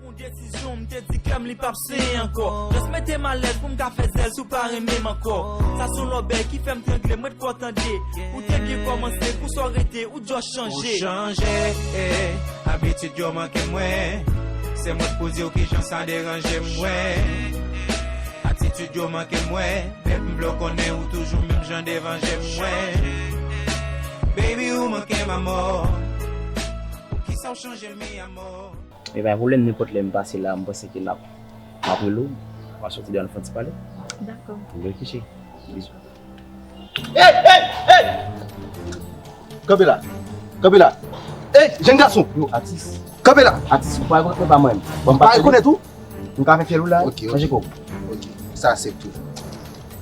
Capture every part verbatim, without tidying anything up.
Yon desizyon, m te di kè m li p ap senyen ankò. Just mete m alèz pou m ka fè zèl si w pa renmen m ankò. Sa se yon lòbèy ki fè m trangle, m ret kwè w tande. Ou te byen kòmanse, pou sa w rete, ou just chanje. Ou chanje, eh, abitid yo manke mwen. Se mwen k pou di w kijan sa deranje mwen. Atitid yo manke mwen. Depi m vle w konnen ou toujou menm jan devanje mwen. Baby, ou manke m amò. Poukisa w chanje mi amò? E pa pwoblèm, nenpòt lè m pase la, m panse ke n ap, m ap rele w, m ap soti deyò, nou fè yon ti pale. Dakò. N reflechi. Bizou. Ey, ey, ey! Kanpe la. Kanpe la. Ey, jèn gason! Yo, atis. Kanpe la. Atis, ou pa rekonèt mwen pa mwen. Bon, m pa rekonèt ou? M ka fè fyèl ou la. Ok, ok. Chanje kò w. Ok. Sa se tou.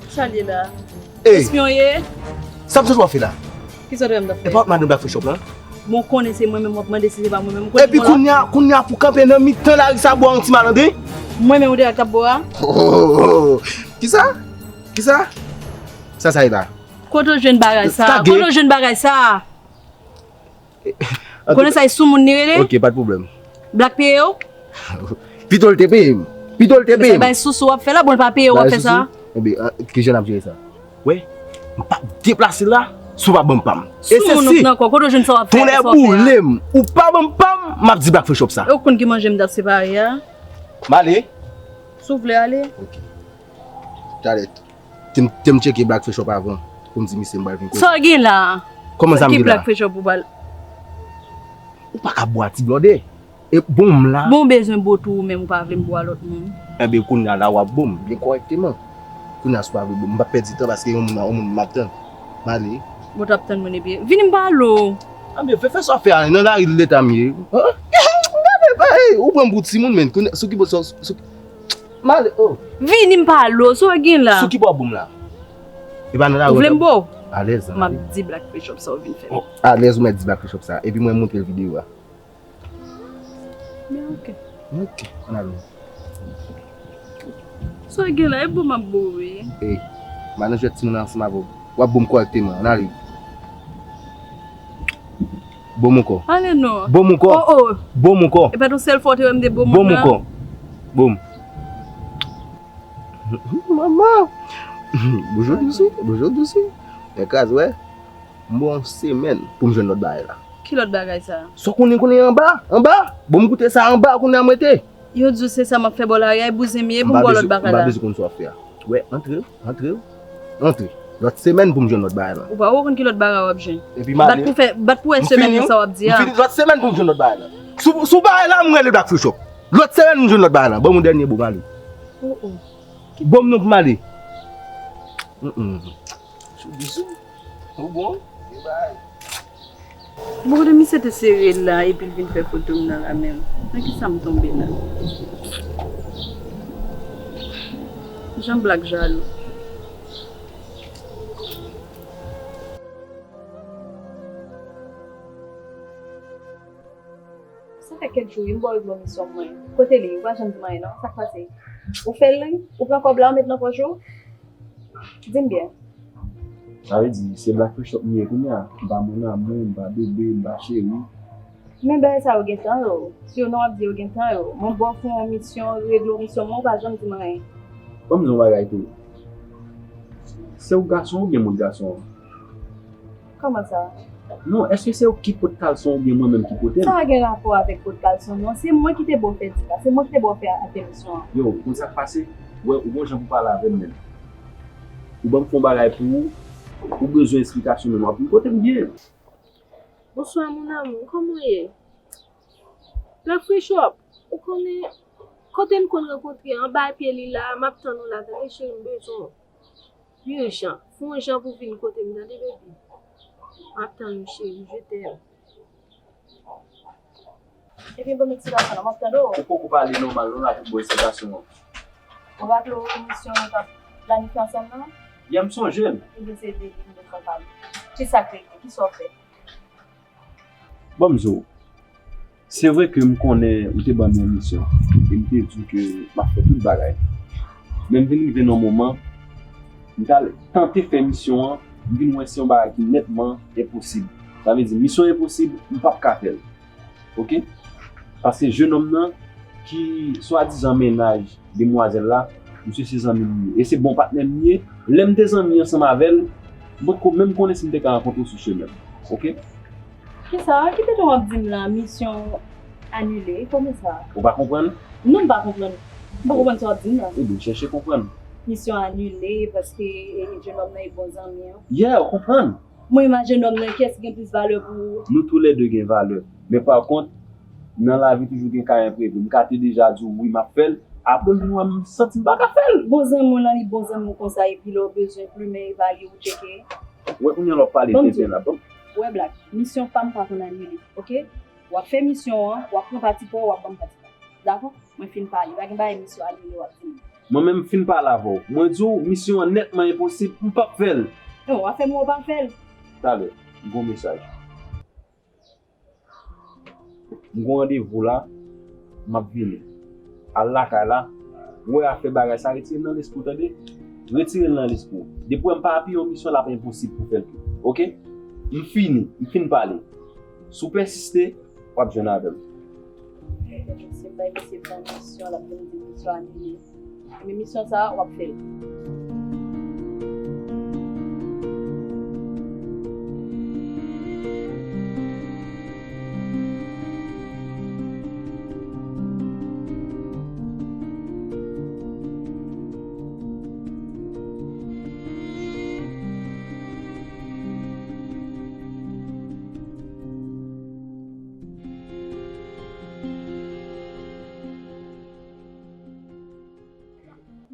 Sa l ye la? Ey! Espyon ye? Sa m sot w ap fè la? Ki sa w t ap fè? E pa w t madanm Black Fresh Shop lan? Bon, konnen se mwen menm w ap mande si se pa mwen menm. Epi kounye a, kounye a pou kanpe nan mitan lari sa bò yon ti malandren? Mwen menm ou te ak t ap bò a? Oh, oh, oh, oh. Kisa? Kisa? Sa sa ye la? Kote w jwenn bagay sa? Kote w jwenn bagay sa? Konnen sa e sou moun li rele? Ok, pa de pwoblèm. Black peye w? Pito l te peye m. Pito l te peye m. Bay sousou w ap fè la, bon l pa peye w w ap fè sa. Ebyen, ki jan n ap jere sa? Wè, m p ap deplase la, si w pa ban m pa m. E se si. Sou moun ou pran kò, kote w jwenn sa w ap fè, sa w ap fè a? Tonnè boule m, ou pa ban m pa m, m ap di Black Fresh Shop sa. E w konn ki manje m t ap separe a? M ale? Si w vle ale. Ok. Talè. Te m, te m tcheke Black Fresh Shop avan pou m di misye m pral vin kote. Sa w gen la? Kòman sa m gen la? Ki Black Fresh Shop ou pral? Ou pa ka bwè ti blòdè. E bon m la. Bon, w bezwen bo tou ou menm ou pa vle m bo a lòt moun. Enben, kounye a la w ap bo m byen kòrèkteman. Kounye a si w pa vle bo m, m p ap pèdi tan paske yon moun, yon moun m ap tann. M ale. Bon, t ap tann moun epi. Vini m pale w. Enben, fè, fè sa w fè a, nan lari leta m ye. Hein? Gade, ba, hey, ou pran m pou timoun, men. Kounye a, sou ki bò, sou, sou, M ale, oh. Vini m pale w, sa w gen la? Sou ki bò w ap bo m la? E pa nan lari w ap. Ou vle m bo w? Alèz, m ap di Black Fresh Shop sa w vin fè. Oh, alèz ou mèt di Black Fresh Shop sa. Epi mwen montre l videyo a. Men ok. Ok, ann ale. Sa w gen la? E bo m ap bo w, wi. Ey, m al nan jwèt timoun ansanm avè w. W ap bo m kòrèkteman, ann ale. Bo m ankò. Ale non. Bo m ankò. Oh, oh. Bo m ankò. E pa t yon sèl fwa w te wè m te bo moun nan? Bo m ankò. Bo m. Manman. Bonjou, Dousi. Bonjou, Dousi. Men kraz, wè. M ba w yon semèn pou m jwenn lòt bagay la. Ki lòt bagay sa? Sa w konnen, konnen anba, anba. Bo m goute sa anba, kounye a m rete. Yo di w se sa m ap fè bò lari a, e bouzen m ye, pou m ba w lòt bagay la. M pa bezwen, m pa bezwen konn sa w ap fè a. Wè, antre, antre, antre. Lòt semèn pou m jwenn lòt bagay la. Ou pa wè w konn ki lòt bagay w ap jwenn. Epi m ale. Bat pou fè, bat pou wè semèn nan sa w ap di a. M fini, lòt semèn pou m jwenn lòt bagay la. Sou, sou bagay la, m rele Black Fresh Shop. Lòt semèn m jwenn lòt bagay la. Ban m yon dènye bo m ale. Oh, oh. Bon, m non pou m ale. Mm, mm. Sou bizou. Ou bon? Gen bagay. Bon, kote misye te sere la epi l vin fè foto m nan la menm? Nan kisa m tonbe la? Jan Black jalou. Sa fè kèk jou wi m ba w remisyon mwen. Kote li? Ou pa janm di m anyen non. Sa k pase? Ou fè l wi? Ou pran kòb la ou met nan pòch ou? Di m byen. Sa vle di, se Black Fresh Shop m ye kounye a. M pa mon amour, m pa bebe, m pa cheri. Men bagay sa yo gen tan yo. Si yo non w ap di yo gen tan yo. Mwen ba w fè yon misyon, regle yon misyon, men ou pa janm di m anyen. Ban m di w yon bagay tou. Se w gason oubyen m t gason an? Kòman sa? Non, èske se ou ki pot kalson oubyen mwen menm ki pote l? Sa pa gen rapò avèk pot kalson non. Se mwen ki te ba w fè di la. Se mwen ki te ba w fè atè misyon an. Yo, ou konn sa k pase? Ou wè, ou gon jan pou pale avè m menm. Ou ban m fè yon bagay pou ou, ou bezwen esplikasyon menm. W ap vin kote m byen. Bonswa, mon amour. Kòman w ye? Black Fresh Shop, ou konnen kote n konn rankontre, anba pye li la, m ap tann ou la, tande cheri, m bezwen w. Ijan, fè yon jan pou vin kote m, tande, baby? M ap tann ou, cheri, je t'aime. Ebyen, bon, mèt ti gason, m ap tande w. Ou poko pale nòmal, non, la pou bwè se gason an. Ou raple w emisyon nou t ap planifye ansanm nan? Ya, m sonje l. Ebyen, se de li m bezwen pale. Kisa k regle? Kisa w fè? Bon, m di w, se vre ke m konnen ou te ban m yon misyon, e m te di w ke m ap fè tout bagay. Men m vin rive nan yon moman, m t al tante fè misyon an, m vin wè se yon bagay ki nètman enposib. Sa vle di, misyon enposib, m p ap ka fè l. Oke? Paske jenòm nan, ki swadizan mennaj demwazèl la, misye se zanmi m li ye. E se bon patnè m li ye. Lè m te zanmi ansanm avè l, m potko menm konnen si m te ka rankontre w sou chemen m. Oke? Kisa? Ki tenten w ap di m la? Misyon anile? Kòman sa? Ou pa konprann? Non, m pa konprann. M pa konprann sa w ap di m la. Ebyen, chèche konprann. Misyon anile paske e, jennonm nan e bon zanmi an. Yeah, ou konprann. Mwen, imajine nonm nan, kiyès ki gen plis valè pou ou? Nou toulède gen valè. Men pa kont, nan lavi toujou gen ka enprevi. M ka te deja di w wi, m ap fè l. Apre m vin wè m santi m pa ka fè l. Bon zanmi w lan, li bon zanmi w konsa, epi lè w bezwen plimen, evalye, ou tcheke. Wè kounye a lè w ap pale tenten la, bon. Wè Black, misyon pa m pa konn anile, oke? W ap fè misyon an, w ap pran pati pa w, w ap ban m pati pa m. Dakò? Mwen fin pale, pa gen bagay misyon anile w ap di m. Mwen menm m fin pale avè w. Mwen di w misyon an nètman enposib, m p ap fè l. Non, w ap fè m wè w p ap fè l. Talè, m gen yon mesaj. M gen yon randevou la, m ap vini. Al lakay la, wè afè bagay sa, retire l nan lespri w, tande? Retire l nan lespri w. Depi w wè m pa apiye yon misyon, l ap enposib pou fè l tou. Oke? M fini, m fin pale. Si w pèsiste, w ap jwenn avè m. Si m bay misye pran misyon, l ap vin di misyon anile. Men misyon sa a, w ap fè l.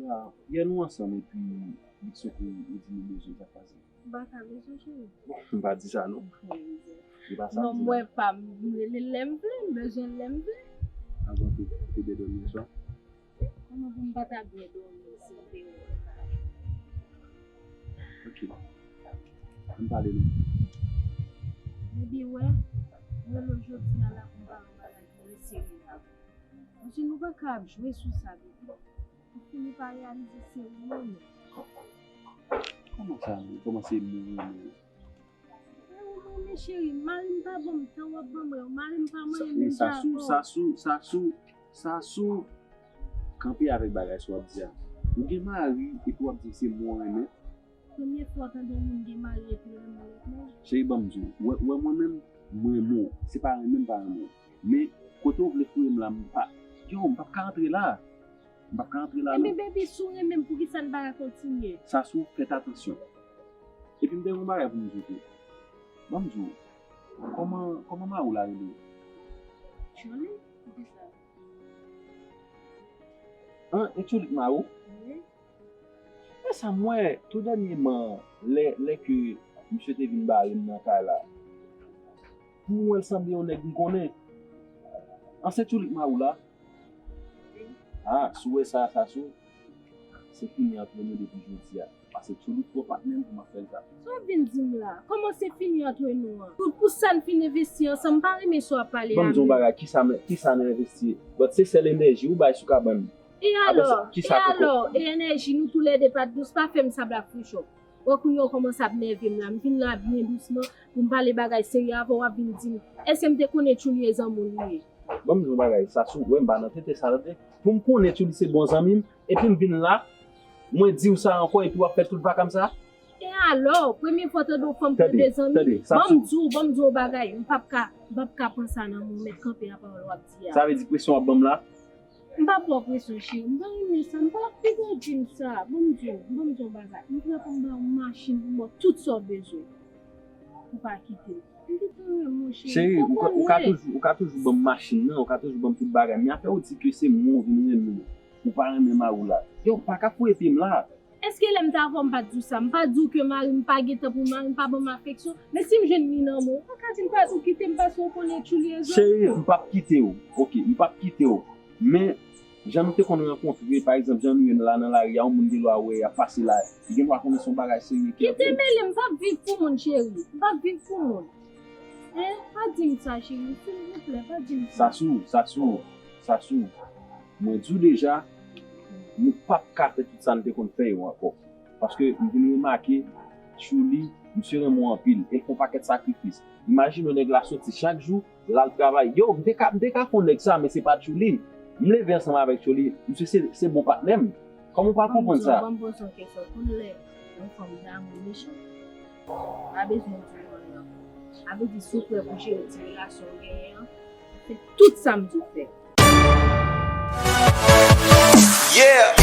Ya, yè nou ansanm epi li sot ou, ou di nou bezwen sa k pase. M pa ka bezwen cheri. M pa di sa non. Li pa sa m di la. Non, mwen pa m rele lè m vle, m bezwen lè m vle. Avan tou, ou te byen dòmi yè swa? Kòman pou m pa ta byen dòmi si m te wè w la? Ok. Ann pale non. Baby, wè, m rele w jodi a la pou m pale yon bagay ki serye avè w. Paske nou pa ka ap jwe sou sa, baby. Ou fini pa reyalize se ou menm. Kòman sa menm? Kòman se mwen menm? Mwen renmen w men cheri, mari m pa ban m tan w ap ban mwen yo, mari m pa manyen menm jan avè w. Sa sou, sa sou, sa sou, sa sou. Kanpe avèk bagay sa w ap di a. Ou gen mari epi w ap di se mwen w renmen? Premye fwa w tande yon moun gen mari epi l renmen lòt moun? Cheri, ban m di w, wè, wè mwen menm, mwen renmen w. Se pa renmen m pa renmen w. Men, kote w vle foure m la, m pa, yo, m p ap ka antre la. M p ap ka antre la non. Ebyen baby, si w renmen m, poukisa n pa ka kontinye? Sa sou, fèt atansyon. Epi m te gen yon bagay pou m di w tou. Ban m di w, kòman, kòman mari w la rele? Tchouli, poukisa? An, e Tchouli k mari w? Wi. Men sa m wè, tou dènyèman, lè, lè ke misye te vin bare m nan kay la, pou mwen l sanble yon nèg m konnen. An, se Tchouli k mari w la? Ah, si w wè sa, sa sou, se fini ant nou depi jodi a. Paske Tchouli twò patnè m pou m ap fè l sa. Sa w vin di m la? Kòman se fini ant nou an? Pou, pou sa n fin envesti ansanm, m pa renmen sa w ap pale a menm. Ban m di w yon bagay, kisa, kisa n envesti? But se sèl enèji ou bay sou kabann. E alò, e alò, e enèji nou toulède pa t dous, pa fè m sanble ak fouchon. Wè kounye a w kòmanse ap nève m la, m vin la byen dousman pou m pale bagay serye avè w, w ap vin di m, èske m te konnen Tchouli e zanmi w li ye? Ban m di w yon bagay, Sasou, wè m pa nan tete sa tande. Pou m konnen Tchouli se bon zanmi m, epi m vin la, mwen di w sa ankò, epi w ap fè tout vakam sa? E alò, premye fwa w tande yon fanm pran de zanmi? Ban m di w, ban m di w yon bagay, m p ap ka, m p ap ka pran sa nan men w, mèt kanpe nan pawòl w ap di a. Sa vle di presyon w ap ban m la? M p ap ba w presyon cheri, m pa renmen sa, m pa ap pito di m sa, ban m di w, ban m di w yon bagay, m prè pou m ba w machin pou m ba w tout sa w bezwen. Ou pa kite m. M gentan renmen w cheri, ou konprann mwen. Cheri, ou ka toujou, ou ka toujou ban m machin nan, ou ka toujou ban m tout bagay, men afè w di ke se mwen w vin renmen, ou pa renmen mari w la. Yo, pa ka fouye pye m la. Èske lè m t avè w m pa t di w sa? M pa di w ke mari m pa gen tan pou mari m pa ban m afeksyon? Men si m jwenn li nan men w, ou pa ka di m pa di w kite m paske w konnen Tchouli e zanmi w. Cheri, m p ap kite w. Oke, m p ap kite w. Men, jan nou te konn rankontre, pa egzanp, jan nou ye la nan lari a, yon moun gen dwa wè y ap pase la, li gen dwa konnen se yon bagay serye ki ap fèt. Kite mele m, m p ap viv pou moun, cheri. M p ap viv pou moun. Hein? Pa di m sa, cheri. Silvouplè, pa di m sa. Sasou, Sasou, Sasou. Mwen di w deja, nou p ap ka fè tout sa n te konn fè yo ankò. Paske m vin remake, Tchouli, misye renmen w anpil, e l fè yon pakèt sakrifis. Imajine w nèg la soti chak jou, l al travay. Yo, m te ka, m te ka fè yon nèg sa, men se pa Tchouli. M leve ansanm avèk Choli, misye se, se bon patnè m. Kòman w pa konprann sa? Ban m poze yon kesyon. Konn lè yon fanm damou mechan? Pa bezwen di non li ankò. Sa vle di si w prè pou jere ti relasyon w genyen an, fè tout sa m di w fè. Yeah,